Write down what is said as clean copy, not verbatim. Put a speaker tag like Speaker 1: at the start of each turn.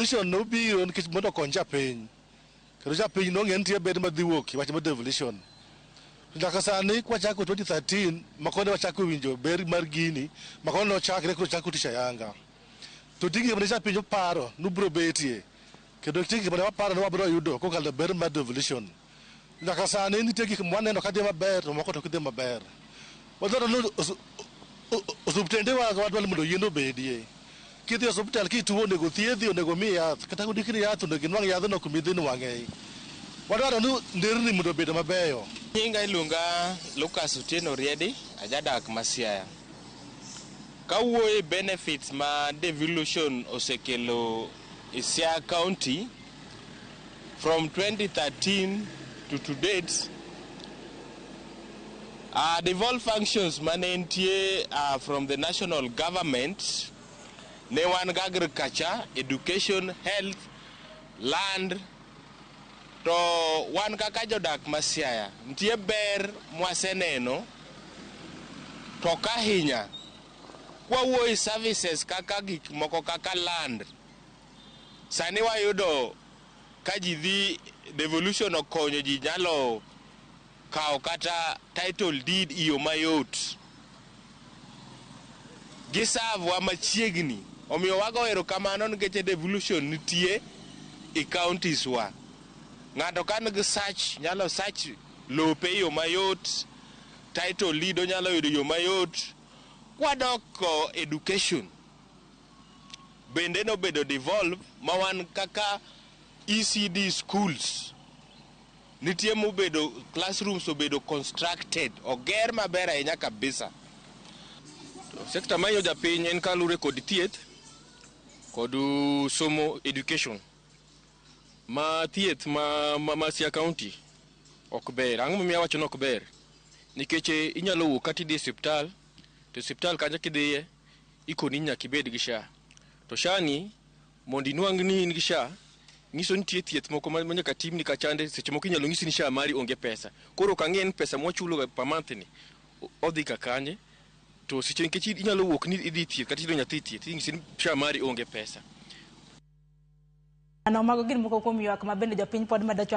Speaker 1: Devolution nobiro nikech mondo okony japiny. Kendo japiny nong'e ni nitie ber madhi wuok e wach mar devolution. To nyaka sani kwachako 2013 makone wachako winjo ber mar gini makone nochakre koro chako tich ayanga. To nitie gik mane japiny oparo ni biro betie. Kendo nitie gik mane waparo ni wabiro yudo kokalo ber mar devolution. Nyaka sani nitie gik mwaneno kadhi maber to moko to ok dhi maber. Wadwaro ni osuptende wa wadwaro ni mondo yien obedie. Kidhi e osuptal kituo onego thiedhi onego miyi yath kata kondikni yath onego inwang' yadhno kuma idhi nwang'e. Wadwaro ni nderni mondo obed mabeyo.
Speaker 2: Nyinga iluonga Lucas Otieno Riedi, ajadak ma Siaya. Kawuoyo e benefits ma devolution osekelo e Siaya County from 2013 to date, devolved functions mane nitie from the national government ne wan gi agriculture, education, health, land to wan kaka jodak ma Siaya nitie ber mwaseneno to ok ahinya kwawuoyo e services kaka gik moko kaka land sani wayudo ka ji dhi devolution okonyo ji nyalo kawo kata title deed e yo mayot gisavwa machiegni omiyo wago erokamano nikech devolution nitie e counties wa ng'ato ka nigi search nyalo search lope e yo mayot title deed onyalo yudo e yo mayot kwadok education bende nobedo devolve ma wan kaka ECD schools nitie mobedo classrooms obedo constructed oger maber ahinya kabisa.
Speaker 3: Sekta mahinyo japiny en kaluwore kod thieth kod somo education. Ma thieth ma Siaya County ok ber. Ang'o momiyo awacho ni ok ber? Nikech inyalo wuok kata idhi e osiptal to osiptal kanyo kidhiye ikoni ni nyaka ibed gi SHA. To SHA ni mondo inwang' ni in gi SHA nyiso ni nitie thieth moko ma nyaka timni kachande seche moko inyalo nyisi ni SHA mari onge pesa. Koro ok ang'e ni pesa mwachulo ga per month ni odhi ka kanye to seche nikech inyalo wuok ni idhi thieth kata itero nyathi thieth inyisi ni SHA mari onge pesa.
Speaker 4: Ano mago gin moko kuom ywak ma bende jopiny pod medo chwalo.